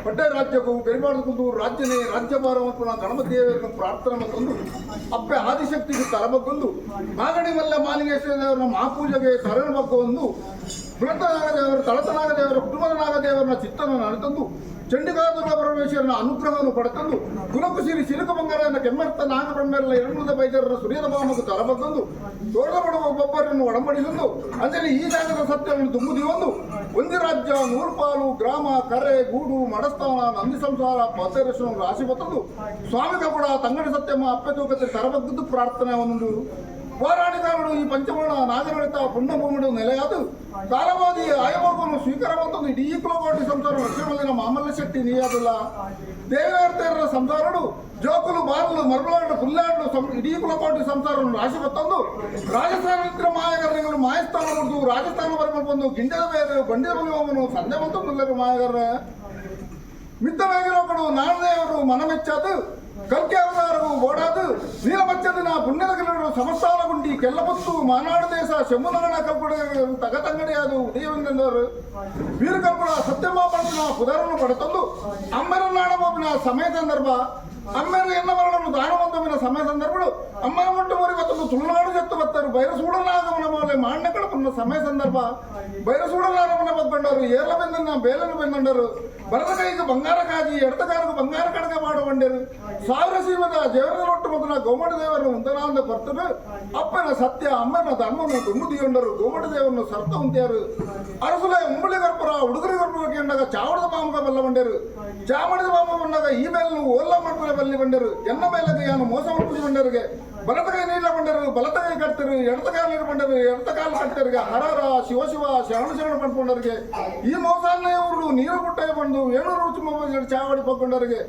ಪಡ್ಡೆ ರಾಜ್ಯಕ್ಕೂ ಬೆರಿಮಾಡಿಕೊಂಡು ರಾಜ್ಯನೇ ರಾಜ್ಯಭಾರ ಮತ್ತು ಗಣಪತಿ ದೇವರನ್ನು ಪ್ರಾರ್ಥನೆ ಮತ್ತೊಂದು ಅಪ್ಪೆ ಆದಿಶಕ್ತಿಗೆ ತರಬಗ್ಗೊಂದು ಮಾಗಡಿ ಮಲ್ಲ ಮಾಲಿಂಗೇಶ್ವರ ದೇವರನ್ನ ಮಹಾಪೂಜೆಗೆ ತರಬಗ್ಗೊಂದು ಬೃಹತನಾಗದೇವರು ತಳತನಾಗದೇವರ ಕುಟುಂಬದ ನಾಗದೇವರನ್ನ ಚಿತ್ತನ ನಡೆತಂದು ಚಂಡಿಕಾದುರ್ಗ ಪರಮೇಶ್ವರನ ಅನುಗ್ರಹವನ್ನು ಪಡೆತಂದು ಕುಲಕುಸಿರಿ ಸಿಲುಕ ಬಂಗಾರನ ಕೆಮ್ಮರ್ತ ನಾಗಬ್ರಹ್ಮೆಲ್ಲ ಎರಡುದ ಬೈದರರ ಸುರಿಯದ ಬಾಮకు ತರಬಗ್ಗೊಂದು ತೋರದ ಬಡವ ಒಬ್ಬೊಬ್ಬರನ್ನು ಒಡಂಬಡಿಸೊಂದು ಅಂಜಲಿ ಈ ಜಾಗದ ಸತ್ಯವನ್ನು ತುಂಬುದಿಯೊಂದು ಒಂದು ರಾಜ್ಯ ನೂರು ಪಾಲು ಗ್ರಾಮ ಕರೆ ಗೂಡು ಮಡಸ್ಥಾನ ನಂದಿ ಸಂಸಾರ ಪತರೇಶ್ವರ ರಾಶಿ ಬತ್ತದು ಸ್ವಾಮಿಗ ಕೂಡ ತಂಗಡಿ ಸತ್ಯಮ್ಮ ಅಪ್ಪೆ ತೂಕತೆ ತರಬಗ್ಗದ್ದು ಪ್ರಾರ್ಥನೆ ಒಂದೊಂದು ಹೋರಾಡಿಗಾರರು ಈ ಪಂಚವರ್ಣ ನಾಗರಳಿತ ಪುಣ್ಯಭೂಮಿಡು ನೆಲೆಯಾದು ಕಾಲವಾದಿ ಆಯಮೋಗವನ್ನು ಸ್ವೀಕಾರ ಬಂತಂದು ಇಡೀ ಕುಲಕೋಟಿ ಸಂಸಾರ ಲಕ್ಷ್ಮಣ ಮಾಮಲ್ಲ ಶಕ್ತಿ ನೀಯಾದಿಲ್ಲ. ದೇವರ ಸಂಸಾರಡು ಜೋಕುಲು ಬಾರಲು ಮರಳಾಡು ಪುಲ್ಲಾಡು ಇಡೀ ಕುಲಕೋಟಿ ಸಂಸಾರವನ್ನು ರಾಶಿ ಬತ್ತಂದು ರಾಜಸ್ಥಾನ ಮಾಯಗಾರರು ಮಾಯಸ್ಥಾನ ಮುರಿದು ರಾಜಸ್ಥಾನ ಬರಬೇಕು ಬಂದು ಗಿಂಡದ ಬೇರೆ ಬಂಡಿದ ಬಲಿವನು ಸಂಜೆ ಬಂತು ಮುಲ್ಲರು ಮಾಯಗಾರ ಮಿತ್ತವೇಗಿರೋಕಡು ನಾಡದೇವರು ಮನಮೆಚ್ಚಾದು ಕಲ್ಕಿ ಅವತಾರವು ಓಡಾದು ನೀಲಮಚ್ಚದಿನ ಪುಣ್ಯದ ಗಿರಡು ಸಮಸ್ತಾನ ಗುಂಡಿ ಕೆಲ್ಲಪತ್ತು ಮಾನಾಡು ದೇಶ ಶಂಭುನಗಣ ಕಲ್ಪಡ ತಗತಂಗಡಿಯಾದು ಉದಯವೆಂದರು ವೀರ ಕಲ್ಪಡ ಸತ್ಯಮ್ಮ ಪಡಪಿನ ಪುದರನ್ನು ಪಡೆತಂದು ಅಮ್ಮರ ನಾಡಬೊಬ್ಬಿನ ಸಮಯ ಸಂದರ್ಭ ಅಮ್ಮರ ಎನ್ನವರನ್ನು ದಾನವಂತವಿನ ಸಮಯ ಸಂದರ್ಭಗಳು ಅಮ್ಮನ ಮೊಟ್ಟು ಮುರಿ ಬತ್ತಂದು ತುಳುನಾಡು ಜತ್ತು ಬತ್ತರು ಬೈರಸೂಡನಾಗಮನ ಮೇಲೆ ಮಾಣ್ಯ ಕಡಪನ್ನ ಸಮಯ ಸಂದರ್ಭ ಬೈರಸೂಡನಾಗಮನ ಬಗ್ಗೊಂಡವರು ಏರ್ಲ ಬೆಂದನ್ನ ಬೇಲನು ಬೆಂದಂಡರು ಬರದ ಕೈಗೆ ಬಂಗಾರ ಕಾಜಿ ಎಡತ ಕಾಲಿಗೆ ಬಂಗಾರ ಕಡಗ ಮಾಡುವಂಡರು ಸಾವಿರ ಸೀಮದ ದೇವರ ರೊಟ್ಟು ಮತ್ತು ಗೋಮಟ ದೇವರನ್ನು ಉಂದನಾಂದ ಪರ್ತರು ಅಪ್ಪನ ಸತ್ಯ ಅಮ್ಮನ ಧರ್ಮವನ್ನು ದುಮ್ಮುದಿಯೊಂಡರು ಗೋಮಟ ದೇವರನ್ನು ಸರ್ತ ಉಂತ್ಯಾರು ಅರಸುಲೆ ಉಂಬಳಿ ಗರ್ಪರ ಉಡುಗರಿ ಗರ್ಪರ ಕೇಂಡಾಗ ಚಾವಡದ ಬಾಮಗ ಬಲ್ಲ ಬಂಡರು ಚಾವಡದ ಬಾಮ ಬಂದಾಗ ಈ ಮೇಲೆ ಓಲ್ಲ ಮಾಡ್ತಾರೆ ಬಲ್ಲಿ ಬಂಡರು ಎನ್ನ ಮೇಲಗೆ ಯಾನು ಮೋಸ ಮಲ್ಪುಜಿ ಬಂಡರಿಗೆ ಬಲತ ಕೈ ನೀಡ ಬಂಡರು ಬಲತ ಕೈ ಕಟ್ತರು ಎಡತ ಕಾಲು ನೀರು ಬಂಡರು ಎಡತ ಕಾಲು ಕಟ್ಟರಿಗೆ ಹರಹರ ಶಿವ ಶಿವ ಶರಣ ಶರಣ ಪಡ್ಕೊಂಡರಿಗೆ ಈ ಮೋಸಾನ್ನೇ ಇವರು ನೀರು ಗುಟ್ಟೆ ಬಂದು ಏಳು ರುಚಿ ಮೊಬೈಲ್ ಚಾವಡಿ ಪಕ್ಕೊಂಡರಿಗೆ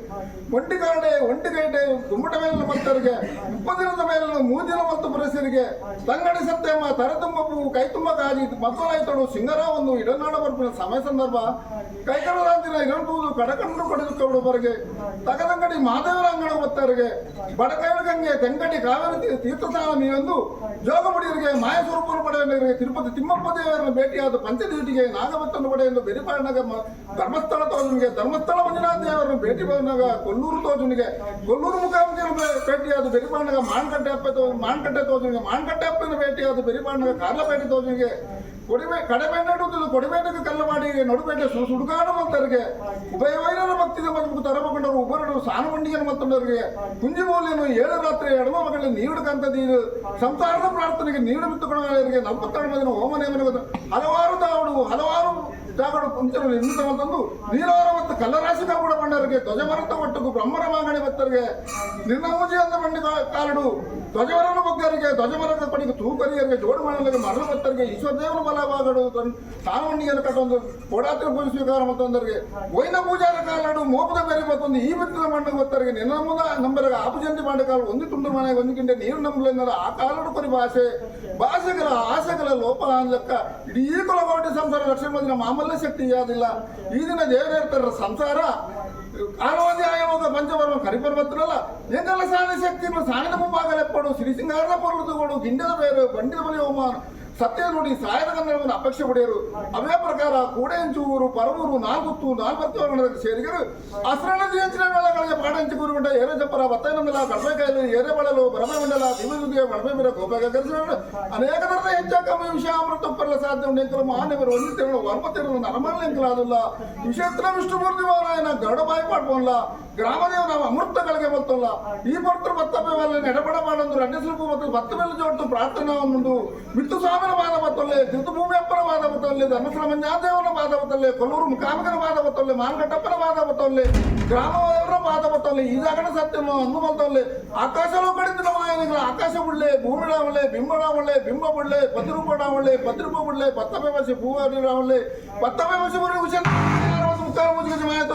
ಒಂಟಿ ಕಾರಡೆ ಒಂಟಿ ಗೈಟೆ ಗುಮ್ಮಟ ಮೇಲೆ ಭಕ್ತರಿಗೆ 30 ದಿನದ ಮೇಲೆ 3 ದಿನ ಮತ್ತು ಪುರಸರಿಗೆ ತಂಗಡಿ ಸತ್ಯಮ್ಮ ತರತುಂಬ ಪೂ ಕೈ ತುಂಬ ಕಾಜಿ ಮಕ್ಕಳಾಯ್ತಡು ಸಿಂಗರ ಒಂದು ಇಡನಾಡ ಬರ್ಪಿನ ಸಮಯ ಸಂದರ್ಭ ಕೈಕಡದಾಂತಿನ ಇರಂಟುವುದು ಕಡಕಂಡು ಕಡಿದು ಬರಗೆ ತಗದಂಗಡಿ ಮಾದೇವರ ಅಂಗಣ ಬತ್ತರಿಗೆ ಬಡಕೈಳಗಂಗೆ ತೆಂಗಡಿ ಕಾವೇರಿ ತೀರ್ಥಸ್ಥಾನ ನೀವೊಂದು ಜೋಗಮುಡಿಯರಿಗೆ ಮಾಯ ಸ್ವರೂಪರು ಪಡೆಯರಿಗೆ ತಿರುಪತಿ ತಿಮ್ಮಪ್ಪ ದೇವರನ್ನು ಭೇಟಿಯಾದ ಪಂಚದೀಟಿಗೆ ನಾಗಭಕ್ತನು ಪಡೆಯಲು ಬೆರಿಪಾಡನಾಗ ಧರ್ಮಸ್ಥಳ ತೋಜನಿಗೆ ಧರ್ಮಸ್ಥಳ ಮಂಜುನಾಥ ದೇವರನ್ನು ಭೇಟಿ ಬಂದಾಗ ಕೊಲ್ಲೂರು ತೋಜನಿಗೆ ಕೊಲ್ಲೂರು ಮುಖಾಮುಖಿಯನ್ನು ಭೇಟಿಯಾದ ಬೆರಿಪಾಡನಾಗ ಮಾನ್ಕಟ್ಟೆ ಅಪ್ಪ ಮಾನ್ಕಟ್ಟೆ ತೋಜನಿಗೆ ಮಾನ್ಕಟ್ಟೆ ಅಪ್ಪನ ಭೇಟಿಯಾದ ಬೆರಿಪಾಡನಾಗ ಕಾರ್ಲಪೇಟೆ ತೋಜನಿಗೆ ಕೊಡಿಮೆ ಕಡಿಮೆ ನಡುವುದು ಕೊಡಿಮೇಟಕ್ಕೆ ಕಲ್ಲು ಮಾಡಿ ನಡುಪೇಟೆ ಸುಡುಗಾಡು ಮಂತರಿಗೆ ಉಭಯ ವೈರರ ಭಕ್ತಿದ ಮದುಕು ತರಬಕೊಂಡರು ಉಬರಡು ಸಾನುವಂಡಿಗೆನ ಮತ್ತೊಂಡರಿಗೆ ಕುಂಜಿಮೂಲಿಯನ್ನು 7 ರಾತ್ರಿ ಎಡಮ ಮಗಳಲ್ಲಿ ನೀಡು ಕಂತದೀರು ಸಂಸಾರದ ಪ್ರಾರ್ಥನೆಗೆ ನೀಡು ಬಿತ್ತುಕೊಂಡವರಿಗೆ 42 ದಿನ ಹೋಮ ನೇಮನ ಹಲವಾರು ದಾವಡು ಹಲವಾರು ಜಾಗಡು ಪುಂಚರು ನಿರ್ಮಿತ ತಂದು ನೀರಾರ ಮತ್ತು ಕಲ್ಲರಾಶಿ ಕೂಡ ಬಂಡರಿಗೆ ಧ್ವಜಮರತ ಒಟ್ಟುಗು ಬ್ರಹ್ಮರ ಮಾಗಣಿ ಭಕ್ತರಿಗೆ ನಿನ್ನ ಮೂಜಿ ಅಂದ ಬಂಡಿ ಕಾಲಡು ಧ್ವಜವರನು ಬಗ್ಗರಿಗೆ ಧ್ವಜಮರದ ಪಡಿಗೆ ತೂಕರಿಯರಿಗೆ ಜೋಡು ಮಾಡಲಿಗೆ ಮರಳು ಭಕ್ತರಿಗೆ ಈಶ್ವರ ದೇವನ ಬಲವಾಗಡು ಸಾನವಂಡಿಯನ್ನು ಕಟ್ಟೊಂದು ಕೋಡಾತ್ರ ಪೂಜೆ ಸ್ವೀಕಾರ ಮತ್ತೊಂದರಿಗೆ ಒಯ್ನ ಪೂಜಾರ ಕಾಲಡು ಮೋಪದ ಬೇರೆ ಮತ್ತೊಂದು ಈ ಬಿತ್ತಿನ ಮಣ್ಣು ಗೊತ್ತರಿಗೆ ನಿನ್ನ ನಮ್ಮದ ನಂಬರಗ ಆಪುಜಂತಿ ಮಾಡ ಕಾಲು ಒಂದು ತುಂಡು ಮನೆ ಒಂದು ಗಿಂಡೆ ನೀರು ನಂಬಲೆಂದರೆ ಆ ಕಾಲಡು ಕೊರಿ ಭಾಷೆ ಭಾಷೆಗಳ ಆಸೆಗಳ ಲೋಪ ಲೆಕ್ಕ ಇಡೀ ಕುಲಕೋಟಿ ಸಂಸಾರ ಲಕ್ಷ್ಮೀ ಮಾಮಲ್ಲ ಶಕ್ತಿ ಯಾದಿಲ್ಲ. ಈ ದಿನ ದೇವರೇರ್ತಾರ ಸಂಸಾರ ಕಾಲವಾದಿ ಆಯೋಗ ಪಂಚವರ್ಮ ಕರಿಪರ್ವತ್ತನಲ್ಲ ಎಂಗಲ್ಲ ಸಾಣೆ ಶಕ್ತಿ ಸಾಣದ ಮುಂಭಾಗಲೆಪ್ಪಡು ಸಿರಿಸಿಂಗಾರದ ಪೊರುಳುಗಳು ಗಿಂಡದ ಬೇರು ಬಂಡಿದ ಬಲಿ ಹೋಮ ಸತ್ಯ ನುಡಿ ಸಾಯದ ಕನ್ನಡವನ್ನು ಅಪೇಕ್ಷೆ ಪಡೆಯರು. ಅವೇ ಪ್ರಕಾರ ಕೂಡೆಂಚೂರು ಪರವೂರು ನಾಲ್ಗುತ್ತು ನಾಲ್ವತ್ತು ಸೇರಿಗರು ಅಸ್ರಣ ಜಯಂಚಿನ ವೇಳೆಗಳಿಗೆ ಪಾಡಂಚಿ ಕೂರುಗೊಂಡ ಏರಜಪ್ಪರ ಬತ್ತೈನಂದಲ ಕಡಮೆಕಾಯಲು ಏರೆಬಳಲು ಬರಮೆ ಮಂಡಲ ದಿವಸುದಿಯ ಬಡಮೆ ಬಿರ ಗೋಪಾಗ ಅನೇಕ ತರದ ಹೆಚ್ಚಾಕಮ್ಮಿ ವಿಷಯ ಅಮೃತ ಪರಲ ಸಾಧ್ಯ ಎಂಕಲು ಮಾನ್ಯವರು ಒಂದು ತಿಂಗಳು ವರ್ಮ ತಿಂಗಳು ನರಮಲ್ಲ ಎಂಕಲಾದುಲ್ಲ ವಿಷೇತ್ರ ವಿಷ್ಣುಮೂರ್ತಿ ವಾರಾಯನ ಗರುಡ ಬಾಯಿ ಪಾಡ್ಬೋನ್ಲ ಗ್ರಾಮದೇವ ನಾವು ಅಮೃತಗಳಿಗೆ ಬರ್ತಲ್ಲ ಈ ಭಕ್ತರು ಬತ್ತಪ್ಪೆ ವಲ್ಲ ಎಡಬಡ ಮಾಡಂದು ರೆಡ್ಡ ಸ್ವಲ್ಪ ಮತ್ತು ಭತ್ತ ಮೇಲೆ ಜೋಡ್ತು ಪ್ರಾರ್ಥನಾ ಒಂದು ಮಿತ್ತು ಸ್ವಾಮಿನ ಬಾದ ಬತ್ತೊಲ್ಲೆ ತೀರ್ಥಭೂಮಿ ಅಪ್ಪನ ಬಾದ ಬತ್ತೊಲ್ಲೆ ಧರ್ಮಸ್ಥಳ ಮಂಜಾದೇವನ ಬಾದ ಬತ್ತೊಲ್ಲೆ ಕೊಲ್ಲೂರು ಮುಖಾಮಕನ ಬಾದ ಬತ್ತೊಲ್ಲೆ ಮಾನಕಟ್ಟಪ್ಪನ ಬಾದ ಬತ್ತೊಲ್ಲೆ ಗ್ರಾಮದೇವರ ಬಾದ ಬತ್ತೊಲ್ಲೆ ಈ ಜಾಗಡ ಸತ್ಯನು ಅನ್ನು ಬಲ್ತೊಲ್ಲೆ ಆಕಾಶలో ಕಡಿದ ಮಾಯನಿಗಳ ಆಕಾಶ ಬುಳ್ಳೆ ಭೂಮಿ ರಾವಳೆ ಬಿಂಬ ರಾವಳೆ ಬಿಂಬ ಬುಳ್ಳೆ ಪದ್ರೂಪ ರಾವಳೆ ಪದ್ರೂಪ ಬುಳ್ಳೆ ಪತ್ತಪೆ ವಸಿ ಭೂವಾರಿ ರಾವಳೆ ಪತ್ತಪೆ ವಸಿ ಬುರಿ ಉಷನ್ ಮುಕ್ಕಾರ ಮುಜಿಗೆ ಮಾಯತ